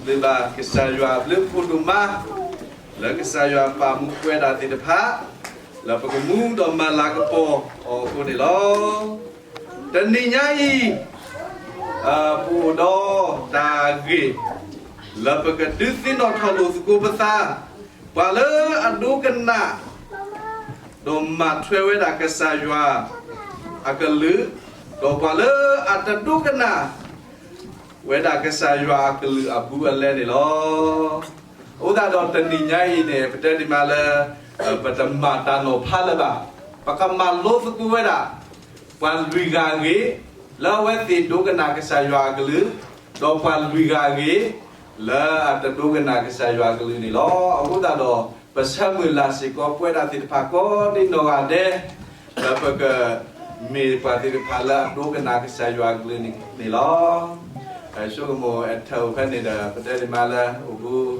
ဘၣ်ကစၢ်ယွၤအဘျုးအဖှိၣ်ဒိၣ်မး, လၢကစၢ်ယွၤပာ်မူပဝဲဒၣ်သ့ၣ်တဖၣ် လၢပကမူဒီးမၤလၤကပီၤအီၤအဃိန့ၣ်လီၤ. တနံၤညါအံၤ ပအိၣ်ဒီးတၢ်ဂ့ၢ် လၢပကဒုးသ့ၣ်နီၣ်ထီၣ်လိာ်သကိးပသး, ပှၤလၢအဒိကနၣ် ဒီးမၤထွဲဝဲဒၣ်ကစၢ်ယွၤအကလုၢ်, ဒီးပှၤလၢအတဒိကနၣ် ဝဲဒၣ်ကစၢ်ယွၤအကလုၢ်အဘူးအလဲန့ၣ်လီၤ. အဃိသတးဒီးတနံၤညါအံၤန့ၣ် ပတဲဒ်မးလၢ ပတမၤတၢ်နီၤဖးလၢၤဘၣ်. ပကမၤလိသကိးဝဲဒၣ် ပှၤလွံၢ်ဂၤအဂ့ၢ် လၢအဝဲသ့ၣ်ဒိကနၣ်ကစၢ်ယွၤအကလုၢ်, ဒီးပှၤလွံၢ်ဂၤအဂ့ၢ် လၢအတဒိကနၣ်ကစၢ်ယွၤအကလုၢ်န့ၣ်လီၤ. အဃိသတးဒီး ပဆၢမုၢ်လၢ်စ့ၢ်ကီးပဝဲဒၣ်သ့ၣ်တဖၣ်ကိးဒံနီၢ်ဂၤဒဲး လၢပကမ့ၢ်ပှၤသ့ၣ်တဖၣ်လၢအဒိကနၣ်ကစၢ်ယွၤအကလုၢ်န့ၣ်လီၤ. ယဆိကမိၣ်အဲၣ်ထၢၣ်အိၣ်ဖဲန့ၣ်ဒီး ပတဲဒ်မးလၢအိၣ်ဘူး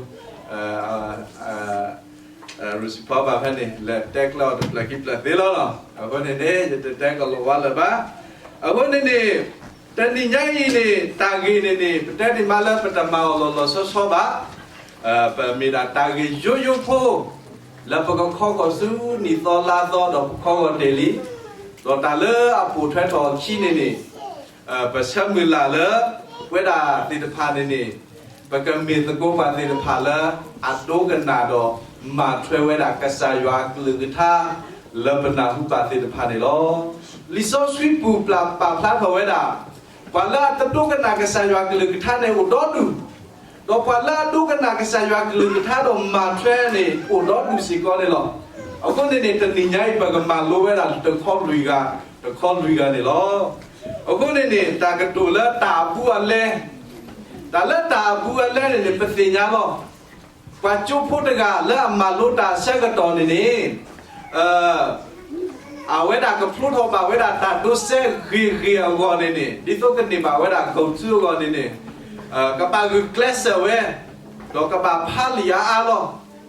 ရူစံဖီဘၣ်ဖဲန့ၣ် လဲၤတဲကျၢၤအီၤတဖျၢၣ်ခံဖျၢၣ်သ့လီၤ. အဃိန့ၣ်န့ၣ် ယတတဲကလီၤဝါလၢၤဘၣ်. အဃိန့ၣ်န့ၣ် တနံၤညါအံၤန့ၣ် တၢ်ဂ့ၢ်န့ၣ်န့ၣ် ပတဲဒ်မးလၢပတမၤအီၤလီၤလီၤဆီဆီဘၣ်. ပမ့ၢ်ဒၣ်တၢ်ဂ့ၢ်ယိယိဖိ လၢပကခီဂီၤဆူနံၣ်သီလါသီဒီးပခီဂီၤတ့ၢ်လံ. ဒီးတၢ်လၢအပိာ်ထွဲထီၣ်အခံန့ၣ်န့ၣ် ပဆၢမုၢ်လၢ်လၢ ပဝဲဒၣ်သ့ၣ်တဖၣ်န့ၣ်န့ၣ် ပကမ့ၢ်သကိးပှၤသ့ၣ်တဖၣ်လၢ အဒိကနၣ်ဒီးမၤထွဲဝဲဒၣ်ကစၢ်ယွၤအကလုၢ်ကထါ လၢပနၢ်ဟူဘၣ်သ့ၣ်တဖၣ်န့ၣ်လီၤ. လံာ်စီဆှံပူၤပာ်ဖျါထီၣ်ဝဲဒၣ် ပှၤလၢအတဒိကနၣ်ကစၢ်ယွၤအကလုၢ်ကထါန့ၣ်အိၣ်ဒီဒူၣ်, ဒီးပှၤလၢအဒိကနၣ်ကစၢ်ယွၤအကလုၢ်ကထါဒီးမၤထွဲန့ၣ် အိၣ်ဒီဒူၣ်စ့ၢ်ကီးန့ၣ်လီၤ. အဃိန့ၣ်န့ၣ် တနံၤညါအံၤ ပကမၤလိဝဲဒၣ်တခီလွံၢ်ဂၤ, တခီလွံၢ်ဂၤန့ၣ်လီၤ. အဃိန့ၣ်န့ၣ် တၢ်ကတိၤလၢတၢ်အဘူးအလဲ, တၢ်လၢတၢ်အဘူးအလဲန့ၣ်န့ၣ် ပသ့ၣ်ညါလီၤ. ပှၤကၠိဖိတဂၤလၢအမၤလိတၢ်အဆၢကတီၢ်န့ၣ်န့ၣ် အဝဲဒၣ်ကဖျိထီၣ်ဘၣ်ဝဲဒၣ်တၢ်ဒိစဲဂ့ၤဂ့ၤအဂီၢ်န့ၣ်န့ၣ် ဒ်သိးကန့ၢ်ဘၣ်ဝဲဒၣ် goal အဂီၢ်န့ၣ်န့ၣ် ကဘၣ်ဂုာ်ကျဲးစၢးဝဲ, ဒီးကဘၣ်ဖးလံာ်အါအါလီၤ.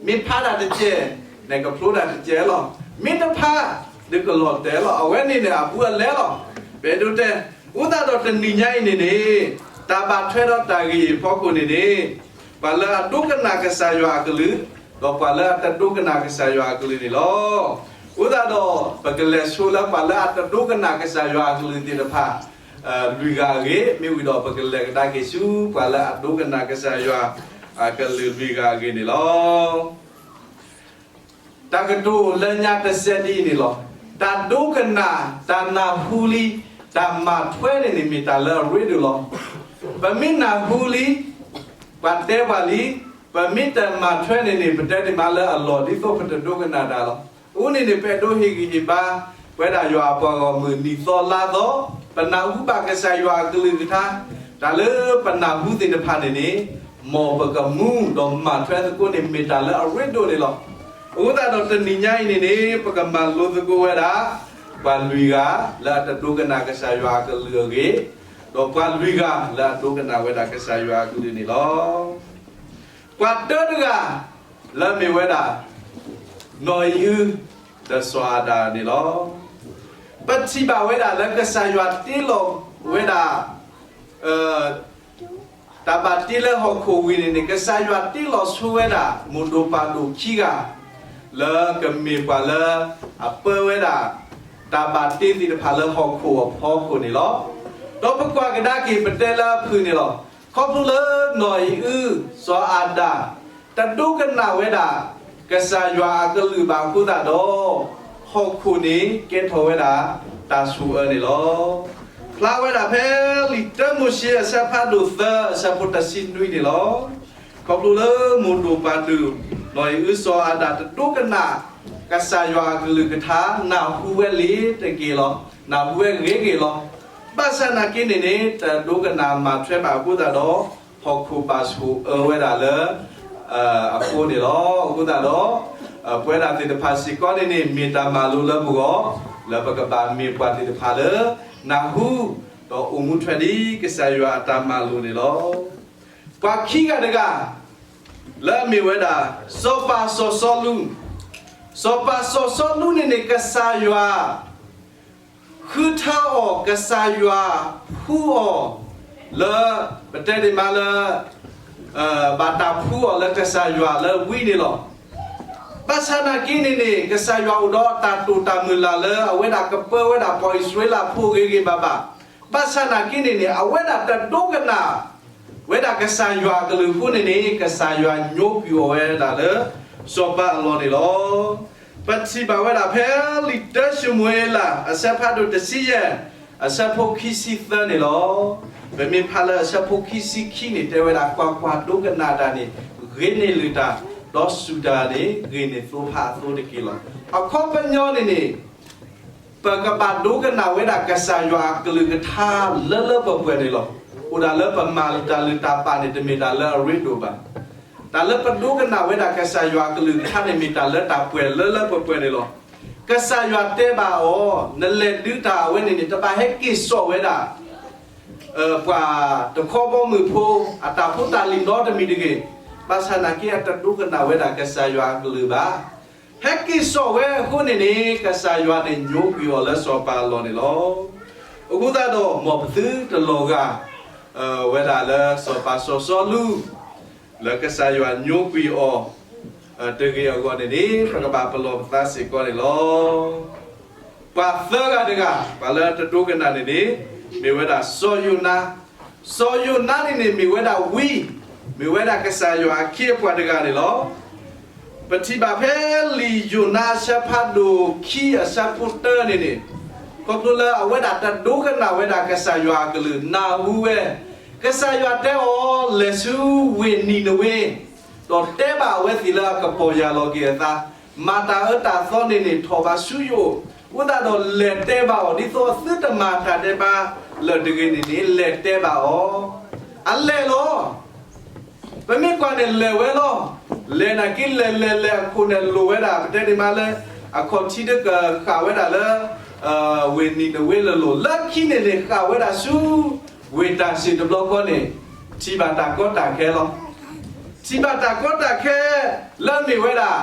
မ့ၢ်ဖးတၢ်တစဲးန့ၣ် ကဖျိတၢ်တစဲးလီၤ. မ့ၢ်တဖး ဒုးကလီၤတဲာ်လီၤ. အဝဲန့ၣ်န့ၣ် အဘူးအလဲလီၤ. ပအဲၣ်ဒိးတဲ, အဃိသတးဒီးတနံၤညါအံၤန့ၣ်န့ၣ် တၢ်ဘၣ်ထွဲဒီးတၢ်ဂ့ၢ်အံၤအဖီခိၣ်န့ၣ်န့ၣ် ပှၤလၢအဒိကနၣ်ကစၢ်ယွၤအကလုၢ်, ဒီးပှၤလၢအတဒိကနၣ်ကစၢ်ယွၤအကလုၢ်န့ၣ်လီၤ. အဃိသတးဒီး ပကလဲၤဆိလၢပှၤလၢအတဒိကနၣ်ကစၢ်ယွၤအကလုၢ်သ့ၣ်တဖၣ် လွံၢ်ဂၤအဂ့ၢ်, မ့ၢ်ဝံၤဒီးပကလဲၤကဒါက့ၤဆူ ပှၤလၢအဒိကနၣ်ကစၢ်ယွၤအကလုၢ်လွံၢ်ဂၤအဂ့ၢ်န့ၣ်လီၤ. တၢ်ကတိၤလၢညါတစဲးဒ်အံၤန့ၣ်လီၤ. တၢ်ဒိကနၣ်, တၢ်နၢ်ဟူလံ, တၢ်မၤထွဲန့ၣ်န့ၣ် မ့ၢ်တၢ်လၢအရ့ဒိၣ်လီၤ. ပမ့ၢ်နၢ်ဟူလံ, ပှၤတဲပှၤလံ, ပမ့ၢ်တမၤထွဲန့ၣ်န့ၣ် ပတဲဒ်မးလၢအလီၢ်ဒ်သိးပတဒိကနၣ်တၢ်လီၤ. အဃိန့ၣ်န့ၣ် ပအဲၣ်ဒိးဟ့ၣ်ဂံၢ်ဟ့ၣ်ဘါ ပဝဲဒၣ်ယွၤအပှၤဂီၢ်မုၢ်နံၣ်သီလါသီ, ပနၢ်ဟူဘၣ်ကစၢ်ယွၤအကလုၢ်ကထါ, တၢ်လၢပနၢ်ဟူသ့ၣ်တဖၣ်န့ၣ်န့ၣ် မ်ပကမူဒီးမၤထွဲသကိးန့ၣ် မ့ၢ်တၢ်လၢအရ့ဒိၣ်န့ၣ်လီၤ. အဃိသတးဒီးတနံၤညါအံၤန့ၣ်န့ၣ် ပကမၤလိသကိးဝဲဒၣ် ပှၤလွံၢ်ဂၤလၢအတဒိကနၣ်ကစၢ်ယွၤအကလုၢ်အဂ့ၢ်, ဒီးပှၤလွံၢ်ဂၤလၢအဒိကနၣ်ဝဲဒၣ်ကစၢ်ယွၤအကလုၢ်န့ၣ်လီၤ. ပှၤတၢတဂၤ လၢအမ့ၢ်ဝဲဒၣ် နီၢ်အံၤအု ဒီးစီၤအၤဒၣ်န့ၣ်လီၤ. ပထံၣ်ဘၣ်ဝဲဒၣ်လၢကစၢ်ယွၤတ့လီၤဝဲဒၣ် တၢ်ဘၣ်တ့လၢဟီၣ်ခိၣ်ဝံၤန့ၣ်န့ၣ် ကစၢ်ယွၤတ့လီၤဆိဝဲဒၣ် မိၢ်ဒိၣ်ပၢ်ဒိၣ်ခံဂၤ လၢကမ့ၢ်ပှၤလၢအပၢဝဲဒၣ် တၢ်ဘၣ်တ့သ့ၣ်တဖၣ်လၢဟီၣ်ခိၣ်အဖီခိၣ်န့ၣ်လီၤ. ဒီးပကွၢ်ကဒါက့ၤ ပတဲလၢအဖုၣ်န့ၣ်လီၤ. ခီဖျိလၢနီၢ်အံၤအု စီၤအၤဒၣ် တဒိကနၣ်ဝဲဒၣ် ကစၢ်ယွၤအကလုၢ်ဘၣ်အဃိသတးဒီး ဟီၣ်ခိၣ်န့ၣ်ကဲထီၣ်ဝဲဒၣ် တၢ်ဆိၣ်အၢန့ၣ်လီၤ. ဖျါဝဲဒၣ်ဖဲလံာ်တၢမိၤၡ့အဆၢဖးဒိၣ်သၢ အဆၢဖိတဆံနွံန့ၣ်လီၤ. ခီဖျိလၢမိၢ်ဒိၣ်ပၢ်ဒိၣ် နီၢ်အံၤအုစီၤအၤဒၣ်တဒိကနၣ် ကစၢ်ယွၤအကလုၢ်ကထါ နၢ်ဟူဝဲလံတက့ၢ်လီၤ. နၢ်ဟူဝဲဂ့ၤဂ့ၤလီၤ. ဘၣ်ဆၣ်နာ်က့န့ၣ်န့ၣ် တဒိကနၣ်မၤထွဲဘၣ်အဃိသတးဒီး ဟီၣ်ခိၣ်ဘၣ်ဆိၣ်အၢဝဲဒၣ်လၢ အဃိန့ၣ်လီၤ. အဃိသတးဒီး ပဝဲဒၣ်သ့ၣ်တဖၣ်စ့ၢ်ကီးန့ၣ်န့ၣ် မ့ၢ်တၢ်မၤလိလၢပဂီၢ် လၢပကဘၣ်မ့ၢ်ပှၤသ့ၣ်တဖၣ်လၢ နၢ်ဟူ ဒီးအိၣ်မူထွဲဒ်ကစၢ်ယွၤအတၢ်မၤလိာ်န့ၣ်လီၤ. ပှၤခံဂၤတဂၤ လၢအမ့ၢ်ဝဲဒၣ် စီၤပၤစီၤစီလူး, စီၤပၤစီၤစီလူးန့ၣ်န့ၣ် ကစၢ်ယွၤ ဃုထၢအီၤ ကစၢ်ယွၤဖှူအီၤ လၢ ပတဲဒ်မးလၢ ဘၣ်တၢ်ဖှူအီၤလၢကစၢ်ယွၤလၢဝံန့ၣ်လီၤ. ဘၣ်ဆၣ်နာ်က့န့ၣ်န့ၣ် ကစၢ်ယွၤအိၣ်ဒီးတၢ်တိာ်တၢ်မုၢ်လၢ်လၢအဝဲဒၣ်ကပၢဝဲဒၣ်ပှၤအံၣ်စရ့လးဖိဂ့ၤဂ့ၤဘၣ်ဘၣ်. ဘၣ်ဆၣ်နာ်က့န့ၣ်န့ၣ် အဝဲဒၣ်တဒိကနၣ် ဝဲဒၣ်ကစၢ်ယွၤအကလုၢ်အဃိန့ၣ်န့ၣ် ကစၢ်ယွၤညိကွံာ်အီၤဝဲဒၣ်လၢ စီၤပၤအလီၢ်န့ၣ်လီၤ. ပထံၣ်ဘၣ်ဝဲဒၣ်ဖဲလံာ်တၢၡမူၤအ့လး အဆၢဖးဒိၣ်တဆံယဲၢ် အဆၢဖိခံဆံသၢန့ၣ်လီၤ. ပမ့ၢ်ဖးလၢအဆၢဖိခံဆံခံန့ၣ် တဲဝဲဒၣ် ကွၢ်ကွၢ်, ဒိကနၣ်တၢ်န့ၣ် ဂ့ၤန့ၢ်လုၢ်တၢ်, ဒီးစူၢ်တၢ်န့ၣ် ဂ့ၤန့ၢ်သိဖါအသိတက့ၢ်လီၤ. အခီပညီန့ၣ်န့ၣ် ပကဘၣ်ဒိကနၣ်ဝဲဒၣ်ကစၢ်ယွၤအကလုၢ်ကထါလၢလၢပှဲၤပှဲၤန့ၣ်လီၤ. အိၣ်ဒၣ်လၢပမၤတၢ်လုၢ်တၢ်ပာ်န့ၣ် တမ့ၢ်တၢ်လၢအရ့ဒိၣ်ဘၣ်. တၢ်လၢပဒိကနၣ်ဝဲဒၣ်ကစၢ်ယွၤအကလုၢ်ကထါန့ၣ် မ့ၢ်တၢ်လၢတၢ်ပှဲၤလၢလၢပှဲၤပှဲၤန့ၣ်လီၤ. ကစၢ်ယွၤတဲဘၣ်အီၤ, နလဲၤဒုးတၢ်အဝဲန့ၣ်န့ၣ် တဘၣ်ဟဲက့ၤစိာ်ဝဲဒၣ် ပှၤတခီဘီမုၢ်ဖိ အတၢ်ဖိတၢ်လံၤနီတမံၤတဂ့ၤ. ဘၣ်ဆၣ်နာ်က့ အတဒိကနၣ်ဝဲဒၣ်ကစၢ်ယွၤအကလုၢ်ဘၣ်. ဟဲက့ၤစိာ်ဝဲအဃိန့ၣ်န့ၣ် ကစၢ်ယွၤန့ၣ်ညိကွံာ်အီၤလၢစီၤပၤအလီၢ်န့ၣ်လီၤ. အဃိသတးဒီး မ်ပသုတလီၤဂာ် ဝဲဒၣ်လၢစီၤပၤစီၤစီလူး လၢကစၢ်ယွၤညိကွံာ်အီၤ တဂ့ၤအဂီၢ်န့ၣ်န့ၣ် ပကဘၣ်ပလီၢ်ပသးစ့ၢ်ကီးန့ၣ်လီၤ. ပှၤသၢဂၤတဂၤ ပှၤလၢတဒိကနၣ်န့ၣ်န့ၣ် မ့ၢ်ဝဲဒၣ်စီၤယိၤနါ. စီၤယိၤနါန့ၣ်န့ၣ် မ့ၢ်ဝဲဒၣ်ဝံ, မ့ၢ်ဝဲဒၣ်ကစၢ်ယွၤအခ့အပှၤတဂၤန့ၣ်လီၤ. ပထံၣ်ဘၣ်ဖဲလံာ်ယိၤနါအဆၢဖးဒိၣ်ခံအဆၢဖိတၢန့ၣ်န့ၣ်, ခီဖျိလၢအဝဲဒၣ်တဒိကနၣ်ဝဲဒၣ်ကစၢ်ယွၤအကလုၢ် နၢ်ဟူဝဲ ကစၢ်ယွၤတဲအီၤ လဲၤဆူဝ့ၢ်နံၤနဝ့ ဒီးတဲဘၣ်အဝဲသ့ၣ်လၢအကပီၢ်ယၢ်လီၤက့ၤအသး, မၤတၢ်အၢတၢ်သီန့ၣ်န့ၣ် ထီၣ်ဘးဆူယအိၣ်, အဃိသတးဒီးလဲၤတဲဘၣ်အီၤ ဒ်သိးသုတမၤတၢ်ဒဲးဘးလၢာ်တဂ့ၤန့ၣ်န့ၣ် လဲၤတဲဘၣ်အီၤ. အလဲၤလီၤ. ပမ့ၢ်ကွၢ်န့ၣ်လဲၤဝဲလီၤ. လဲၤနာ်က့လဲၤလဲၤလဲၤအခိၣ်န့ၣ်လိၣ်ဝဲဒၣ် ပတဲန့ၣ်မးလၢ အခီၣ်ထံးတကဃၣ်ဝဲဒၣ်လၢ ဝ့ၢ်နံၤနဝ့လၢလိၤ လၢခံန့ၣ်န့ၣ် ဃၣ်ဝဲဒၣ်ဆူ ဝ့ၢ်တၢ်စံၣ်တဘျီဃီန့ၣ် ထံၣ်ဘၣ်တၢ်ကီတၢ်ခဲလီၤ. ထံၣ်ဘၣ်တၢ်ကီတၢ်ခဲ လၢမ့ၢ်ဝဲဒၣ်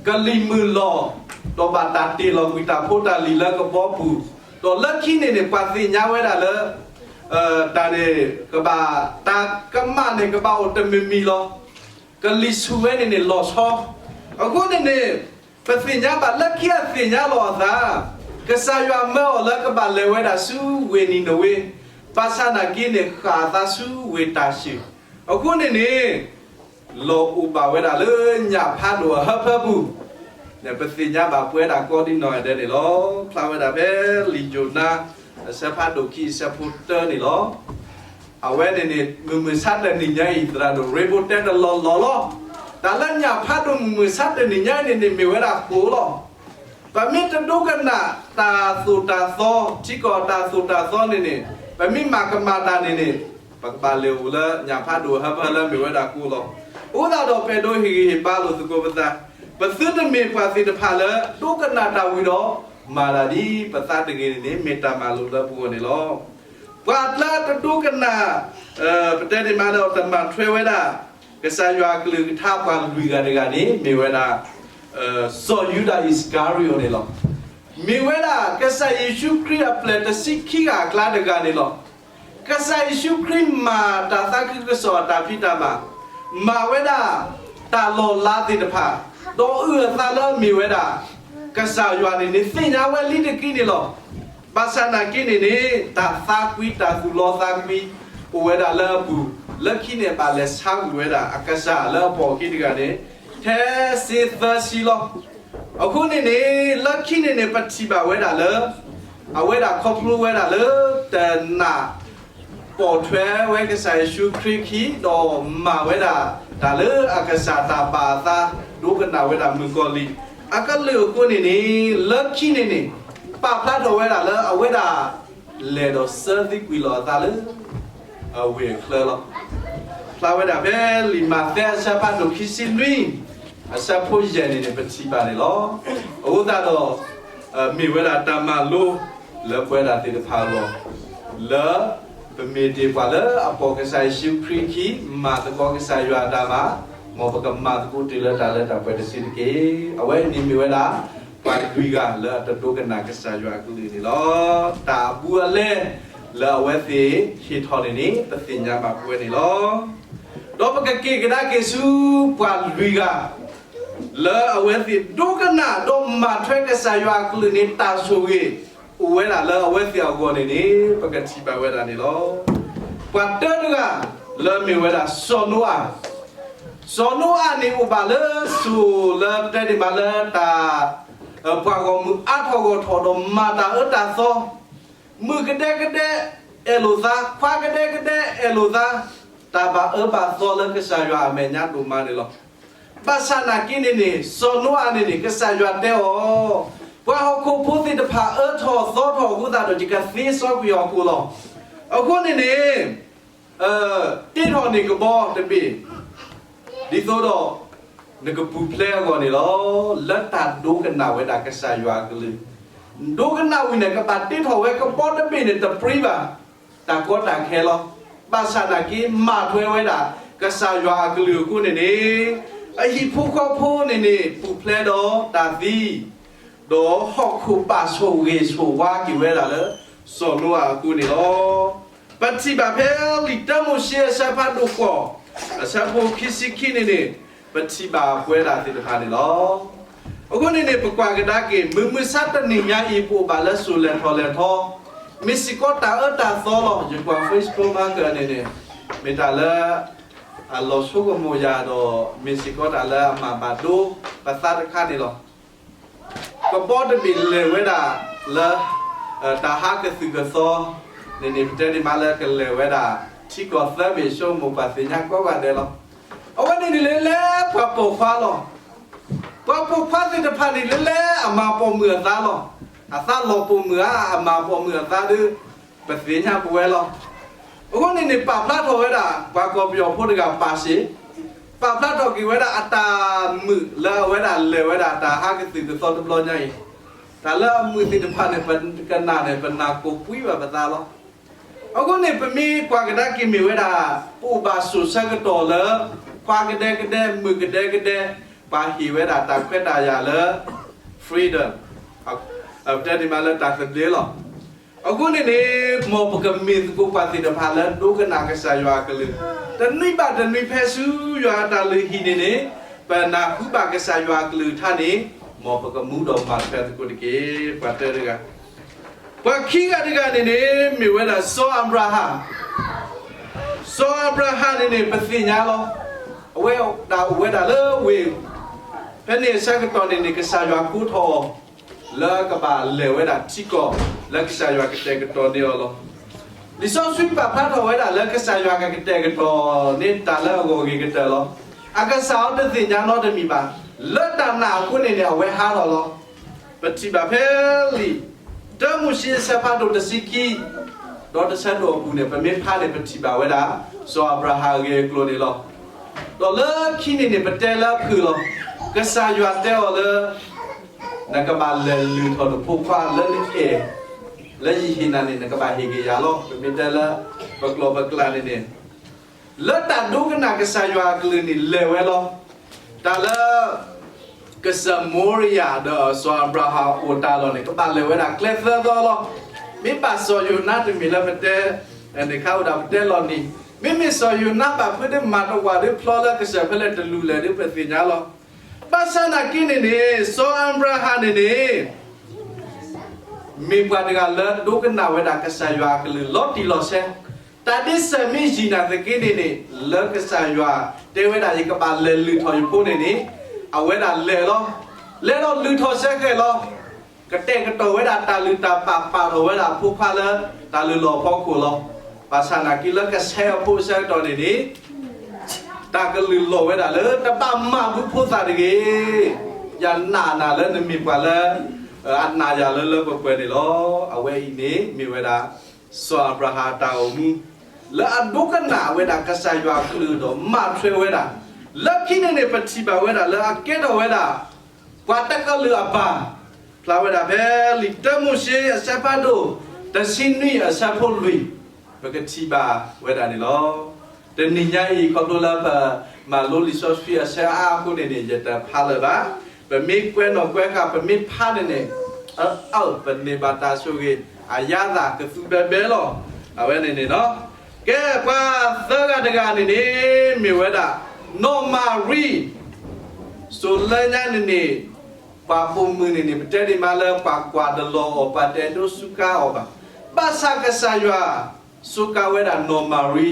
ကလံၤမုၢ်လီၤ, ဒီးဘၣ်တၢ်တ့ၢ်လီၤကွံာ်တၢ်ဖိတၢ်လံၤလၢကဘီပူၤ, ဒီးလၢခံန့ၣ်န့ၣ် ပှၤသ့ၣ်ညါဝဲဒၣ်လၢ တၢ်န့ၣ် ကဘၣ် တၢ်ကမၣ်န့ၣ် ကဘၣ်အိၣ်တမံၤမံၤလီၤ. ကလံၤဆူၣ်ဝဲန့ၣ်န့ၣ်လီၤဆီ. အဃိန့ၣ်န့ၣ် ပသ့ၣ်ညါဘၣ်လၢခံအသ့ၣ်ညါလီၤအသး, ကစၢ်ယွၤမၢအီၤလၢကဘၣ်လဲၤဝဲဒၣ်ဆူဝ့ၢ်နံၤနဝ့, ဘၣ်ဆၣ်နာ်က့န့ၣ် ဃၣ်အသးဆူဝ့ၢ်တၢ်စံၣ်. အဃိန့ၣ်န့ၣ် လီၤအိၣ်ဘၣ်ဝဲဒၣ်လၢညၣ်ဖးဒိၣ်အဟၢဖၢပူၤ, ပသ့ၣ်ညါဘၣ်ပဝဲဒၣ်ကိးဒံနီၢ်ဂၤဒဲးန့ၣ်လီၤ. ဖျါဝဲဒၣ်ဖဲလံာ်ယိၤနါ အဆၢဖးဒိၣ်ခံအဆၢဖိတၢန့ၣ်လီၤ. အဝဲန့ၣ်န့ၣ် မုၢ်မုၢ်ဆါတနံၤညါအံၤ သရၣ်ဒိၣ်ရ့ဘိတဲတလီၤလီၤလီၤ. တၢ်လၢညၣ်ဖးဒိၣ်မုၢ်မုၢ်ဆါတနံၤညါအံၤန့ၣ်န့ၣ် မ့ၢ်ဝဲဒၣ်ဃိလီၤ. ပမ့ၢ်တဒိကနၣ်တၢ်သိၣ်တၢ်သီ, ထံကီၢ်တၢ်သိၣ်တၢ်သီန့ၣ်န့ၣ် ပမ့ၢ်မၤကမၣ်တၢ်န့ၣ်န့ၣ် ပကဘၣ်လဲၤအိၣ်လၢညၣ်ဖးဒိၣ်အဟၢဖၢလၢမ့ၢ်ဝဲဒၣ်ဃိလီၤ. အဃိသတးဒီး ပအဲၣ်ဒိးဟ့ၣ်ဂံၢ်ဟ့ၣ်ဘါလိာ်သကိးပသး, ပသုတမ့ၢ်ပှၤသ့ၣ်တဖၣ်လၢ ဒိကနၣ်တၢ်ဝံၤဒီး မၤတၢ်ဒ်ပသးတဂ့ၤန့ၣ်န့ၣ် မ့ၢ်တၢ်မၤလိာ်လၢပဂီၢ်န့ၣ်လီၤ. ပှၤလၢတဒိကနၣ် ပတဲန့ၣ်မးဒီး တမၤထွဲဝဲဒၣ် ကစၢ်ယွၤအကလုၢ်ကထါပှၤလွံၢ်ဂၤတဂၤန့ၣ် မ့ၢ်ဝဲဒၣ် စီၤယူဒၤအံၣ်စကၤရံၤအိၣ်န့ၣ်လီၤ. မ့ၢ်ဝဲဒၣ်ကစၢ်ယ့ၣ်ၡူးခရံာ်အပျဲၢ်တဆံခံဂၤအကျါတဂၤန့ၣ်လီၤ. ကစၢ်ယ့ၣ်ၡူးခရံာ်မၤတၢ်သးခုကစီၣ်အတၢ်ဖံးတၢ်မၤ, မၤဝဲဒၣ်တၢ်လီၤလးသ့ၣ်တဖၣ်, ဒီးအုၣ်အသးလၢအမ့ၢ်ဝဲဒၣ် ကစၢ်ယွၤန့ၣ်န့ၣ် သ့ၣ်ညါဝဲလံတက့ၢ်န့ၣ်လီၤ. ဘၣ်ဆၣ်နာ်က့န့ၣ်န့ၣ် တၢ်သးကွံ တၢ်သူၣ်လီသးကွံ အိၣ်ဝဲဒၣ်လၢအပူၤ, လၢခံန့ၣ် ဘၣ်လဲၤဆါကွံာ်ဝဲဒၣ် အကစၢ်လၢအပိာ်အခံတဂၤန့ၣ် ထဲစ့သၢဆံလီၤ. အဃိန့ၣ်န့ၣ် လၢခံန့ၣ်န့ၣ် ပထံၣ်ဘၣ်ဝဲဒၣ်လၢ အဝဲဒၣ်ခီဖျိဝဲဒၣ်လၢ တနာ် ပိာ်ထွဲဝဲကစၢ်ယ့ၣ်ၡူးခရံာ်အခံ ဒီးမၤဝဲဒၣ်တၢ်လၢအကစၢ်တၢ်ဘၣ်အသး ဒိကနၣ်ဝဲဒၣ်မုၣ်ကီၤလံၢ် အကလုၢ်အဃိန့ၣ်န့ၣ် လၢခံန့ၣ်န့ၣ် ပာ်ဖျါထီၣ်ဝဲဒၣ်လၢအဝဲဒၣ် လဲၤဒီးစၢသံကွံာ်လီၤအသးလၢ အဝ့ၢ်အချၢလီၤ. ဖျါဝဲဒၣ်ဖဲလံာ်မးသဲအဆၢဖးဒိၣ်ခံဆံနွံ အဆၢဖိယဲၢ်န့ၣ်န့ၣ် ပထံၣ်ဘၣ်န့ၣ်လီၤ. အဃိသတးဒီး မ့ၢ်ဝဲဒၣ်တၢ်မၤလိ လၢပဝဲဒၣ်သ့ၣ်တဖၣ်အဂီၢ် လၢပမ့ၢ်ဒၣ်ပှၤလၢအပိာ်ကစၢ်ယ့ၣ်ၡူးခရံာ်အခံ မၤသကိးကစၢ်ယွၤအတၢ်မၤ, မ်ပကမၤသကိးတုၤလၢတၢ်လၢတၢ်ပှဲၤတစုတက့ၢ်. အဝဲအံၤန့ၣ်မ့ၢ်ဝဲဒၣ် ပှၤလွံၢ်ဂၤလၢအတဒိကနၣ်ကစၢ်ယွၤအကလုၢ်န့ၣ်လီၤ. တၢ်အဘူးအလဲ လၢအဝဲသ့ၣ်ဟ့ၣ်ထီၣ်န့ၣ်န့ၣ် ပသ့ၣ်ညါဘၣ်ပဝဲန့ၣ်လီၤ. ဒီးပကက့ၤကဒါက့ၤဆူပှၤလွံၢ်ဂၤ လၢအဝဲသ့ၣ်ဒိကနၣ်ဒီးမၤထွဲကစၢ်ယွၤအကလုၢ်န့ၣ် တၢ်ဆိၣ်ဂ့ၤ အိၣ်ဝဲဒၣ်လၢအဝဲသ့ၣ်အဂီၢ်န့ၣ်န့ၣ် ပကထံၣ်ဘၣ်ဝဲဒၣ်န့ၣ်လီၤ. ပှၤတၢတဂၤ လၢအမ့ၢ်ဝဲဒၣ်စီၤနိအၤ စီၤနိအၤန့ၣ်အိၣ်ဘၣ်လၢစိၤလၢတဲဒၣ်မး လၢတၢ် ပှၤဂီၢ်မုၢ်အါထီၣ်ဂီၢ်ထီၣ်ဒီးမၤတၢ်အၢတၢ်သီ, မုၣ်ကဒဲကဒဲအဲၣ်လိာ်သး, ခွါကဒဲကဒဲအဲၣ်လိာ်သး, တၢ်ဘၣ်အၢဘၣ်သီလၢကစၢ်ယွၤအမဲာ်ညါဒိၣ်မးန့ၣ်လီၤ. ဘၣ်ဆၣ်နာ်က့န့ၣ်န့ၣ် စီၤနိအၤန့ၣ်န့ၣ် ကစၢ်ယွၤတဲအီၤ, ပှၤဟီၣ်ခိၣ်ဖိသ့ၣ်တဖၣ်အၢထီၣ်သီထီၣ်အဃိသတးဒီး ယကသ့စီကွံာ်ဟီၣ်ခိၣ်လီၤ. အဃိန့ၣ်န့ၣ် တ့ထီၣ်န့ၢ်ကဘီတဘ့ၣ် ဒ်သိးဒီး နကပူၤဖျဲးအဂီၢ်န့ၣ်လီၤ. လၢတၢ်ဒိကနၣ်ဝဲဒၣ်ကစၢ်ယွၤအကလုၢ်, ဒိကနၣ်ဝံၤန့ၣ် ကဘၣ်တ့ထီၣ်ဝဲကဘီတဘ့ၣ်န့ၣ် တပြံဘၣ် တၢ်ကီတၢ်ခဲလီၤ. ဘၣ်ဆၣ်နာ်က့ မၤထွဲဝဲဒၣ် ကစၢ်ယွၤအကလုၢ်အဃိန့ၣ်န့ၣ် အဟံၣ်ဖိဃီဖိန့ၣ်န့ၣ် ပူၤဖျဲးဒီးတၢ်သံ ဒီးဟီၣ်ခိၣ်ဘၣ်ဆိၣ်ဂ့ၤဆိၣ်ဝါက့ၤဝဲဒၣ်လၢ စီၤနိအၤအဃိန့ၣ်လီၤ. ပထံၣ်ဘၣ်ဖဲလံာ်တၢမိၤၡ့အဆၢဖးဒိၣ်ဃိး အဆၢဖိခံဆံခံန့ၣ်န့ၣ် ပထံၣ်ဘၣ်ပဝဲဒၣ်သ့ၣ်တဖၣ်န့ၣ်လီၤ. အဃိန့ၣ်န့ၣ် ပကွၢ်ကဒါက့ၤ မုၢ်မဆါတနံၤညါအံၤ ပအိၣ်ဘၣ်လၢစိၤလဲၤထီၣ်လဲၤထီ, မ့ၢ်စ့ၢ်ကီးတၢ်အၢတၢ်သီလီၤ. ယကွၢ် Facebook မၤကၢၢ်န့ၣ်န့ၣ် မ့ၢ်တၢ်လၢ အလီၤဆိကမိၣ်ယၤဒီး မ့ၢ်စ့ၢ်ကီးတၢ်လၢအမၤဘၣ်ဒိပသးတခါန့ၣ်လီၤ. ကဘီတဘ့ၣ်လဲၤဝဲဒၣ်လၢ တၢ်ဟးကသုၣ်ကသီန့ၣ်န့ၣ် ပတဲဒၣ်မးလၢကလဲၤဝဲဒၣ် ထံကီၢ်သၢဘ့ၣ် ဆိကမိၣ်ပှၤသ့ၣ်ညါကိးဂၤဒဲးလီၤ. အဝဲန့ၣ်န့ၣ်လၢလၢပှၤပိာ်ခွါလီၤ. ပှၤပိာ်ခွါသ့ၣ်တဖၣ်န့ၣ် လၢလၢအမၤပိာ်မုၣ်အသးလီၤ. အသးလီၤပိာ်မုၣ်ဧါ, အမၤပိာ်မုၣ်အသးဒီး ပသ့ၣ်ညါပဝဲလီၤ. အဃိန့ၣ်န့ၣ် ပာ်ဖျါထီၣ်ဝဲဒၣ် ပှၤကီၢ်ပယီၤဖိတဂၤပာ်စ့ၢ်, ပာ်ဖျါထီၣ်က့ၤဝဲဒၣ်အတၢ်မုာ်လၢအဝဲဒၣ်လဲၤဝဲဒၣ်တၢ်ဟးကသုၣ်ကသီတဘျီညါအံၤ, တၢ်လၢအမုာ်သ့ၣ်တဖၣ်န့ၣ် ပကနၣ်န့ၣ် ပနၢ်ကိၢ်ကွံဘၣ်ပသးလီၤ. အဃိန့ၣ် ပမ့ၢ်ကွၢ်ကဒါက့ၤမ့ၢ်ဝဲဒၣ် ပအိၣ်ဘၣ်စိၤဆၢကတီၢ်လၢ ခွါကဒဲကဒဲ မုၣ်ကဒဲကဒဲ ပှၤဟ့ၣ်ဝဲဒၣ်တၢ်ခွဲးတၢ်ယာ်လၢ freedom ပတဲဒၣ်မးလၢတၢ်သဘျ့လီၤ. အဃိန့ၣ်န့ၣ် မ်ပကမ့ၢ်သကိးပှၤသ့ၣ်တဖၣ်လၢဒိကနၣ်ကစၢ်ယွၤအကလုၢ်, တနွံဘၣ်တနွံဖဲဆူယွၤအတၢ်လုၢ်ဟံၣ်န့ၣ်န့ၣ် ပနၢ်ဟူဘၣ်ကစၢ်ယွၤအကလုၢ်ကထါန့ၣ် မ်ပကမူဒီးမၤထွဲသကိးတက့ၢ်. ပှၤတၢတဂၤ ပှၤခံဂၤတဂၤန့ၣ်န့ၣ် မ့ၢ်ဝဲဒၣ်စီၤအၤဘြၤဟၣ်, စီၤအၤဘြၤဟၣ်န့ၣ်န့ၣ် ပသ့ၣ်ညါလီၤ. အဝဲဒၣ်အိၣ်ဝဲဒၣ်လၢဝ့ၢ်, ဖဲန့ၣ်အဆၢကတီၢ်န့ၣ်န့ၣ် ကစၢ်ယွၤကိးထီၣ်အီၤ လၢကဘၣ်လဲၤဝဲဒၣ်ထံကီၢ် လၢကစၢ်ယွၤကတဲာ်ကတီၤန့ၢ်အီၤလီၤ. လံာ်စီဆှံပာ်ဖျါထီၣ်ဝဲဒၣ်လၢကစၢ်ယွၤကကတဲာ်ကတီၤန့ၢ်တၢ်လၢအဂီၢ်ဂ့ၤကတၢၢ်လီၤ. အကစၢ်အီၤတသ့ၣ်ညါနီတမံၤဘၣ်. လၢတၢ်နာ်အဃိန့ၣ်န့ၣ် အဝဲဟးထီၣ်လီၤ. ပထံၣ်ဘၣ်ဖဲလံာ် တၢမိၤၡ့အဆၢဖးဒိၣ်တဆံခံ ဒီးတဆၢဒိၣ်အပူၤန့ၣ် ပမ့ၢ်ဖးန့ၣ် ပထံၣ်ဘၣ်ဝဲဒၣ် စီၤအၤဘြၤဟၣ်အဂ့ၢ်အကျိၤန့ၣ်လီၤ. ဒီးလၢခံန့ၣ်န့ၣ် ပတဲလၢအဖုၣ်လီၤ. ကစၢ်ယွၤတဲအီၤလၢ နကဘၣ်လဲၤလုၢ်ထီၣ်နဖိခွါလၢနအဲၣ် လၢယဟ့ၣ်နၤန့ၣ် နကဘၣ်ဟ့ၣ်က့ၤယၤလီၤ. ပမ့ၢ်တဲလၢ ပကျိာ်ပကျါန့ၣ်န့ၣ် လၢတၢ်ဒိကနၣ်ကစၢ်ယွၤအကလုၢ်န့ၣ် လဲၤဝဲလီၤ. တၢ်လၢ ကစၢၢ်မိရံယၤဒီးစီၤအၤဘြၤဟၣ်အိၣ်တၢ်လီၢ်န့ၣ် ကဘၣ်လဲၤဝဲဒၣ်ကျဲသၢသီလီၤ. မ့ၢ်ဘၣ်စီၤယိၤနါတမ့ၢ်လၢပတဲ န့ၣ်ခါအိၣ်ဒၣ်ပတဲလီၤနံၤ, မ့မ့ၢ်စီၤယိၤနါဘၣ်ဖုးဒ်မၤတဝာ်ဒ်ဖျီလၢကစၢၢ်ဖဲလဲၣ်တလူၤလဲၣ်ဒ်ပသ့ၣ်ညါလီၤ. ဘၣ်ဆၣ်နာ်က့န့ၣ်န့ၣ် စီၤအၤဘြၤဟၣ်န့ၣ်န့ၣ် မ့ၢ်ပှၤတဂၤလၢဒိကနၣ်ဝဲဒၣ်ကစၢ်ယွၤအကလုၢ်လီၤတံၢ်လီၤဆဲး, တၢ်ဒ်စၢ်မ့ၢ်ယံာ်နာ်သက့န့ၣ်န့ၣ် လၢကစၢ်ယွၤတဲဝဲဒၣ် ယကဘၣ်လဲၤလုၢ်ထီၣ်ယဖိန့ၣ်န့ၣ် အဝဲဒၣ်လဲၤလီၤ. လဲၤလီၤလုၢ်ထီၣ်ဆၢဃဲၤလီၤ. ကတဲာ်ကတီၤဝဲဒၣ်တၢ်လုၢ်တၢ်ပာ် ပာ်ထီၣ်ဝဲဒၣ်အဖိခွါလၢ တၢ်လုၢ်လီၢ်အဖီခိၣ်လီၤ. ဘၣ်ဆၣ်နာ်က့လၢကဆဲးအဖိအဆၢကတီၢ်န့ၣ်န့ၣ် တၢ်ကလုၢ်လီၤဝဲဒၣ်လၢ တဘၣ်မၤဘုဖိသၣ်တဂ့ၤ. ယနာ်နၤလၢနမ့ၢ်ပှၤလၢ အနာ်ယၤလၢလၢပှဲၤပှဲၤန့ၣ်လီၤ. အဝဲအံၤန့ၣ်မ့ၢ်ဝဲဒၣ် စီၤအၤဘြၤဟၣ်အတၢ်အိၣ်မူ လၢအဒိကနၣ်ဝဲဒၣ်ကစၢ်ယွၤအကလုၢ်ဒီးမၤထွဲဝဲဒၣ်, လၢခံန့ၣ်န့ၣ် ပထံၣ်ဘၣ်ဝဲဒၣ်လၢအကဲထီၣ်ဝဲဒၣ် ပှၤတကလုာ်အပၢ်, ဖျါဝဲဒၣ်ဖဲလံာ်တၢမိၤၡ့အဆၢဖးဒိၣ် တဆံနွံအဆၢဖိလွံၢ် ပကထံၣ်ဘၣ်ဝဲဒၣ်န့ၣ်လီၤ. တနံၤညါအံၤ ခီဖျိလၢပမၤလိလံာ်စီဆှံအဆၢအါအဃိန့ၣ်န့ၣ် ယတဖးလၢၤဘၣ်. ပမ့ၢ်ကွဲးနီၣ်ကွဲးဃာ် ပမ့ၢ်ဖးန့ၣ်န့ၣ် အၢ ပန့ၢ်ဘၣ်တၢ်ဆိၣ်ဂ့ၤ အယါသးကသူဘဲဘဲလီၤ. အဝဲန့ၣ်န့ၣ်လီၤ. ကဲ ပှၤသၢဂၤတဂၤန့ၣ်န့ၣ် မ့ၢ်ဝဲဒၣ် နီၢ်မၤရံ, စိၤလၢညါန့ၣ်န့ၣ် ပှၤပိာ်မုၣ်န့ၣ်န့ၣ် ပတဲဒ်မးလၢပှၤကွၢ်တလီၤအီၤ ပှၤတအဲၣ်ဒိးစူးကါအီၤဘၣ်. ဘၣ်ဆၣ်ကစၢ်ယွၤစူးကါဝဲဒၣ်နီၢ်မၤရံ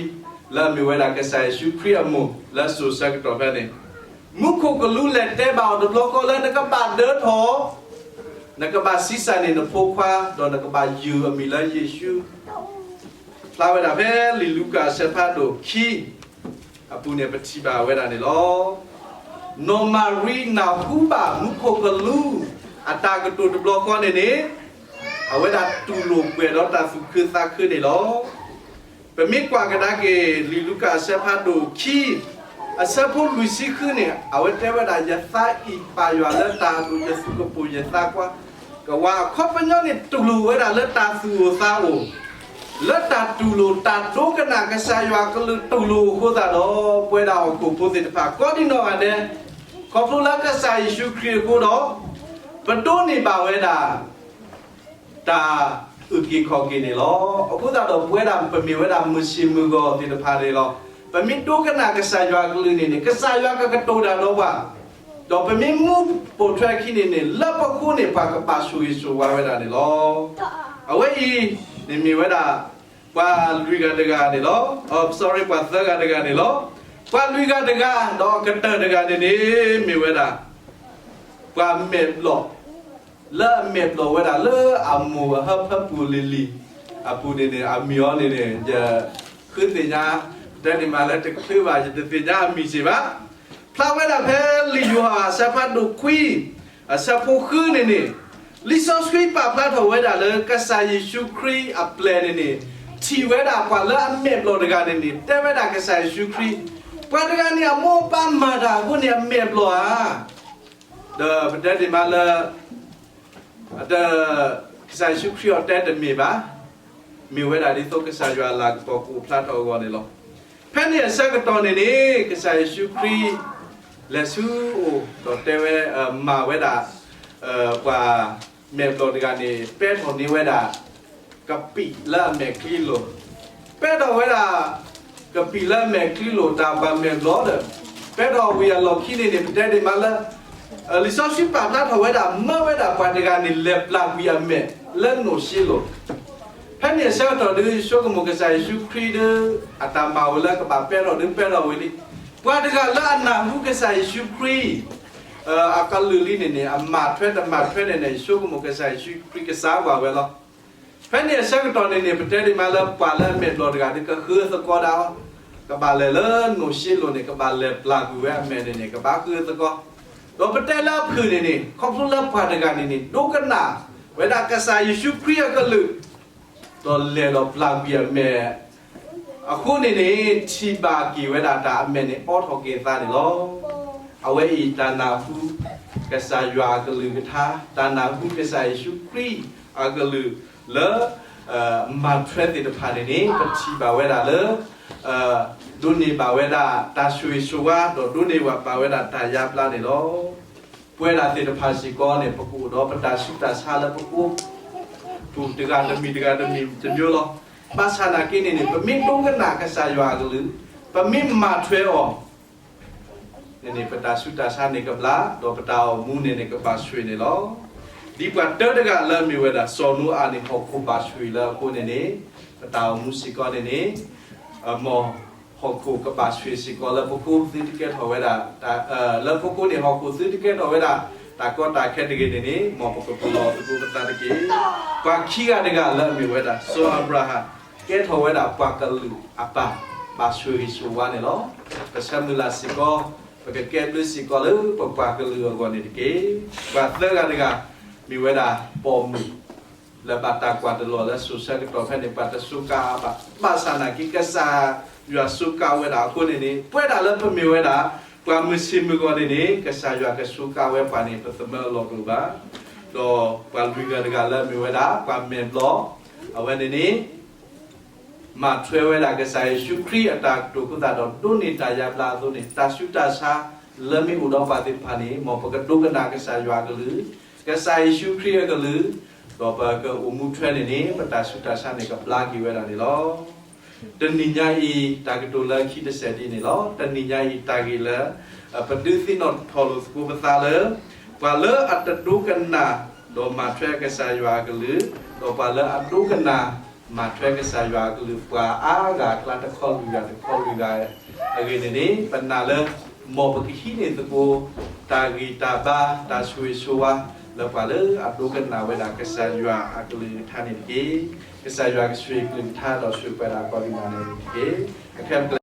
လၢအမ့ၢ်ဝဲဒၣ်ကစၢ်ယ့ၣ်ၡူးခရံာ်အမိၢ် လၢစိၤဆၢကတီၢ်ဖဲန့ၣ်, မူခိၣ်ကလူးလဲၤတဲဘၣ်အီၤတဘျီဃီလၢ နကဘၣ်ဒၢထီၣ်, နကဘၣ်ဆံးစၢ်န့ၢ်နဖိခွါ ဒီးနကဘၣ်ယုၢ်အမံၤလၢယ့ၣ်ၡူး ဖျါဝဲဒၣ်ဖဲလံာ်လူၤကၣ်အဆၢဖးဒိၣ်ခံ အပူၤန့ၣ် ပထံၣ်ဘၣ်ဝဲဒၣ်န့ၣ်လီၤ. နီၢ်မၤရံနၢ်ဟူဘၣ်မူခိၣ်ကလူး အတၢ်ကတိၤတဘျီဃီန့ၣ်န့ၣ် အဝဲဒၣ်တူၢ်လိာ်ပှဲၤဒီးတၢ်သူၣ်ခုသးခုန့ၣ်လီၤ. ပမ့ၢ်ကွၢ်ကဒါက့ၤ လံာ်လူၤကၣ်အဆၢဖးဒိၣ်ခံ အဆၢဖိလွံၢ်ဆံဃုန့ၣ် အဝဲတဲဝဲဒၣ် ယသးအံၣ်ပာ်ယွၤလၢတၢ်အဒိၣ် ယသူၣ်ကပိာ်ယသးကွါ, ကဝၤအခီပညီန့ၣ် တူၢ်လိာ်ဝဲဒၣ်လၢတၢ်သူၣ်အိၣ်သးအိၣ် လၢတၢ်တူၢ်လိာ်တၢ်ဒိကနၣ်ကစၢ်ယွၤအကလုၢ်တူၢ်လိာ်အဃိသတးဒီး ပဝဲဒၣ်ဟီၣ်ခိၣ်ဖိသ့ၣ်တဖၣ် ကိးဒံနီၢ်ဂၤဒဲး ခီဖျိလၢကစၢ်ယ့ၣ်ၡူးခရံာ်အဃိဒီး ပဒိးန့ၢ်ဘၣ်ဝဲဒၣ် တၢ်အုၣ်က့ၤခီၣ်က့ၤန့ၣ်လီၤ. အဃိသတးဒီး ပဝဲဒၣ်ပမ့ၢ်ဝဲဒၣ်မုၢ်ဆ့ၣ်မုၢ်ဂီၤသ့ၣ်တဖၣ်န့ၣ်လီၤ. ပမ့ၢ်ဒိကနၣ်ကစၢ်ယွၤအကလုၢ်န့ၣ်န့ၣ် ကစၢ်ယွၤကကတိၤတၢ်ဒီးပှၤ, ဒီးပမ့ၢ်မူပိာ်ထွဲခံန့ၣ်န့ၣ် လၢပဃိန့ၣ် ပှၤကဘၣ်ဆိၣ်ဂ့ၤဆိၣ်ဝါဝဲဒၣ်န့ၣ်လီၤ. အဝဲအံၤန့ၣ်မ့ၢ်ဝဲဒၣ် ပှၤလွံၢ်ဂၤတဂၤန့ၣ်လီၤ. အ sorry ပှၤသၢဂၤတဂၤန့ၣ်လီၤ. ပှၤလွံၢ်ဂၤတဂၤ ဒီးအကတၢၢ်တဂၤန့ၣ်န့ၣ် မ့ၢ်ဝဲဒၣ် ပှၤမဲာ်ဘျီၣ် လၢအမဲာ်ဘျီၣ်ဝဲဒၣ်လၢအမိၢ်အဟၢဖၢပူၤလံၤလံၤအပူၤန့ၣ်န့ၣ် အမံၤအီၤန့ၣ်န့ၣ် ယဃုသ့ၣ်ညါ တဲန့ၣ်မးလၢတချုးဘၣ် ယတသ့ၣ်ညါအမံၤစ့ၢ်ဘၣ်. ဖျါဝဲဒၣ်ဖဲလံာ်ယိၤဟၣ်အဆၢဖးဒိၣ်ခွံ အဆၢဖိဃုန့ၣ်န့ၣ် လံာ်စီဆှံပာ်ဖျါထီၣ်ဝဲဒၣ်လၢကစၢ်ယ့ၣ်ၡူးခရံာ်အပျဲၢ်န့ၣ်န့ၣ် ထံၣ်ဝဲဒၣ်ပှၤလၢအမဲာ်ဘျီၣ်တဂၤန့ၣ်န့ၣ် တဲဝဲဒၣ်ကစၢ်ယ့ၣ်ၡူးခရံာ် ပှၤတဂၤန့ၣ် အမိၢ်အပၢ်မၤတၢ်အဃိန့ၣ် အမဲာ်ဘျီၣ်ဧါ. ဒီးပတဲဒ်မးလၢ အတ ကစၢ်ယ့ၣ်ၡူးခရံာ်အီၤတဲတမ့ၢ်ဘၣ်, မ့ၢ်ဝဲဒၣ်ဒ်သိးကစၢ်ယွၤအလၤကပီၤကအိၣ်ဖျါထီၣ်အဂီၢ်န့ၣ်လီၤ. ဖဲန့ၣ်အဆၢကတီၢ်န့ၣ်န့ၣ် ကစၢ်ယ့ၣ်ၡူးခရံာ် လဲၤဆူအအိၣ်ဒီးတဲဝဲ မၤဝဲဒၣ် ပှၤမဲာ်ဘျီၣ်တဂၤန့ၣ် ပဲထီၣ်န့ၢ်ဝဲဒၣ် ကပံာ်လၢအမဲာ်ချံလိၤ, ပဲထီၣ်ဝဲဒၣ် ကပံာ်လၢအမဲာ်ချံလိၤ တၢ်ပှၤမဲာ်ဘျီၣ်ဒီး ပဲထီၣ်ဝံၤအလီၢ်ခံန့ၣ်န့ၣ် ပတဲဒ်မးလၢ လံာ်စီဆှံပာ်ဖျါထီၣ်ဝဲဒၣ် မၢဝဲဒၣ်ပှၤတဂၤန့ၣ် လဲၤပျၢ်ကွံာ်အမဲာ်လၢနိၣ်ၡ့လိၤ. ဖဲန့ၣ်အဆၢကတီၢ်ဒုး ယဆိကမိၣ်ကစၢ်ယ့ၣ်ၡူးခရံာ်ဒီး အတၢ်မၤဝဲလၢကဘၣ်ပဲထီၣ်ဒုးပဲထီၣ်ဝံၤလံ. ပှၤတဂၤလၢအနၢ်ဟူကစၢ်ယ့ၣ်ၡူးခရံာ် အကလုၢ်လံန့ၣ်န့ၣ် အမၤထွဲတမၤထွဲန့ၣ်န့ၣ် ယဆိကမိၣ်ကစၢ်ယ့ၣ်ၡူးခရံာ်ကစၢ်ပှၤဝဲလီၤ. ဖဲန့ၣ်အဆၢကတီၢ်န့ၣ်န့ၣ် ပတဲဒ်မးလၢပှၤလၢအမဲာ်ဘျီၣ်တဂၤဒုးကဃုသကိးဒၣ်အီၤ, ကဘၣ်လဲၤလၢနိၣ်ၡ့လိၤန့ၣ် ကဘၣ်လဲၤပျၢ်ကွံာ်ဝဲအမဲာ်န့ၣ်န့ၣ် ကဘၣ်ဃုသကိး. ဒီးပတဲလၢအဖုၣ်န့ၣ်န့ၣ် ခီဖျိလၢပှၤတဂၤန့ၣ်န့ၣ် ဒိကနၣ်ဝဲဒၣ်ကစၢ်ယ့ၣ်ၡူးခရံာ်အကလုၢ် ဒီးလဲၤဒီးပျၢ်ကွံာ်အမဲာ် အဃိန့ၣ်န့ၣ် ထံၣ်ဘၣ်က့ၤဝဲဒၣ်တၢ်အမဲာ်န့ၣ် အိးထီၣ်က့ၤအသးန့ၣ်လီၤ. အဝဲအံၤတၢ်နၢ်ဟူ ကစၢ်ယွၤအကလုၢ်ကထါ တၢ်နၢ်ဟူကစၢ်ယ့ၣ်ၡူးခရံာ်အကလုၢ်လၢ မၤထွဲသ့ၣ်တဖၣ်န့ၣ်န့ၣ် ပထံၣ်ဘၣ်ဝဲဒၣ်လၢ ဒိးန့ၢ်ဘၣ်ဝဲဒၣ်တၢ်ဆိၣ်ဂ့ၤဆိၣ်ဝါ ဒီးဒိးန့ၢ်ဘၣ်ဝဲဒၣ်တၢ်ယါဘျါန့ၣ်လီၤ. ပဝဲဒၣ်သ့ၣ်တဖၣ်စ့ၢ်ကီးန့ၣ် ပကအိၣ်ဒီးပတၢ်ဆူးတၢ်ဆါလၢပကိးပူၤ တဂၤတမံၤတဂၤတမံၤတမံၤလီၤ. ဘၣ်ဆၣ်နာ်က့န့ၣ်န့ၣ် ပမ့ၢ်ဒိကနၣ်ကစၢ်ယွၤအကလုၢ် ပမ့ၢ်မၤထွဲအီၤ န့ၣ်န့ၣ် ပတၢ်ဆူးတၢ်ဆါန့ၣ်ကဘျါ ဒီးပတၢ်အိၣ်မူန့ၣ်န့ၣ် ကဘၣ်ဆှံန့ၣ်လီၤ. ဒ်ပှၤတၢတဂၤလၢအမ့ၢ်ဝဲဒၣ်စီၤနိအၤန့ၣ် ဟီၣ်ခိၣ်ဘၣ်ဆှံလၢအဃိန့ၣ်န့ၣ် ပတၢ်အိၣ်မူစ့ၢ်ကီးန့ၣ်န့ၣ် မ်ဟီၣ်ခိၣ်ကဘၣ်ဆှံစ့ၢ်ကီးလၢပဃိသုတကဲထီၣ်ဝဲဒၣ် လၢပဃိန့ၣ် ဟီၣ်ခိၣ်သုတကဲထီၣ်ဝဲဒၣ် တၢ်ကီတၢ်ခဲတဂ့ၤန့ၣ်န့ၣ် မ်ပကပလီၢ်သကိးပသးတက့ၢ်. ပှၤခံဂၤတဂၤလၢအမ့ၢ်ဝဲဒၣ် စီၤအၤဘြၤဟၣ် ကဲထီၣ်ဝဲဒၣ်ပှၤကလုာ်အပၢ် ဘၣ်ဆိၣ်ဂ့ၤဆိၣ်ဝါန့ၣ်လီၤ. ပဆၢမုၢ်လၢ်စ့ၢ်ကီး ပကကဲဘျုးစ့ၢ်ကီးလၢပပှၤကလုာ်အဂီၢ်န့ၣ်တက့ၢ်. ပှၤသၢဂၤတဂၤ မ့ၢ်ဝဲဒၣ်ပိာ်မုၣ် လၢဘၣ်တၢ်ကွၢ်တလီၤလၢစိၤဆၢကတီၢ်ဖဲန့ၣ် ပှၤတစူးကါအါဘၣ်. ဘၣ်ဆၣ်နာ်က့ ကစၢ်ယွၤစူးကါဝဲဒၣ်အဃိန့ၣ်န့ၣ် ပဝဲဒၣ်လၢပမ့ၢ်ဝဲဒၣ် ပှၤမုၢ်ဆ့ၣ်မုၢ်ဂီၤန့ၣ်န့ၣ် ကစၢ်ယွၤကစူးကါဝဲပှၤန့ၣ် ပသမၢအလီၢ်တအိၣ်ဘၣ်. ဒီးပှၤလွံၢ်ဂၤတဂၤလၢအမ့ၢ်ဝဲဒၣ် ပှၤမဲာ်ဘျီၣ် အဝဲန့ၣ်န့ၣ် မၤထွဲဝဲဒၣ်ကစၢ်ယ့ၣ်ၡူးခရံာ်အတၢ်ကတိၤအဃိသတးဒီး ဒိးန့ၢ်တၢ်ယါဘျါအသိးန့ၣ် တၢ်ဆူးတၢ်ဆါလၢမ့ၢ်အိၣ်ဒီးပှၤသ့ၣ်တဖၣ်န့ၣ် မ်ပကဒိကနၣ်ကစၢ်ယွၤအကလုၢ်, ကစၢ်ယ့ၣ်ၡူးခရံာ်အကလုၢ်, ဒီးပကအိၣ်မူထွဲန့ၣ်န့ၣ် ပတၢ်ဆူးတၢ်ဆါန့ၣ် ကဘျါက့ၤဝဲဒၣ်န့ၣ်လီၤ. တနံၤညါအံၤ တၢ်ကတိၤလၢခံတစဲးဒ်န့ၣ်လီၤ. တနံၤညါအံၤ တၢ်ဂ့ၢ်လၢ ပဒုးသ့ၣ်နီၣ်ထီၣ်လိာ်သကိးပသးလၢ ပှၤလၢအတဒိကနၣ် ဒီးမၤထွဲကစၢ်ယွၤအကလုၢ်, ဒီးပှၤလၢအဒိကနၣ် မၤထွဲကစၢ်ယွၤအကလုၢ် ပှၤအါဂၤအကျါ တခီလွံၢ်ဂၤ တခီလွံၢ်ဂၤအဂ့ၢ်န့ၣ်န့ၣ် ပနာ်လၢ မ်ပကဟံးန့ၢ်သကိး တၢ်ဂံၢ်တၢ်ဘါ တၢ်ဆိၣ်ဂ့ၤဆိၣ်ဝါ လၢပှၤလၢအဒိကနၣ်ဝဲဒၣ်ကစၢ်ယွၤအကလုၢ်ကထါန့ၣ်တက့ၢ်. ကစၢ်ယွၤကဆိၣ်ဂ့ၤကလုၢ်ကထါဒီးဆိၣ်ဂ့ၤပှၤဒၣ်ကိးဒံးနီၢ်န့ၣ်တက့ၢ်. အခဲ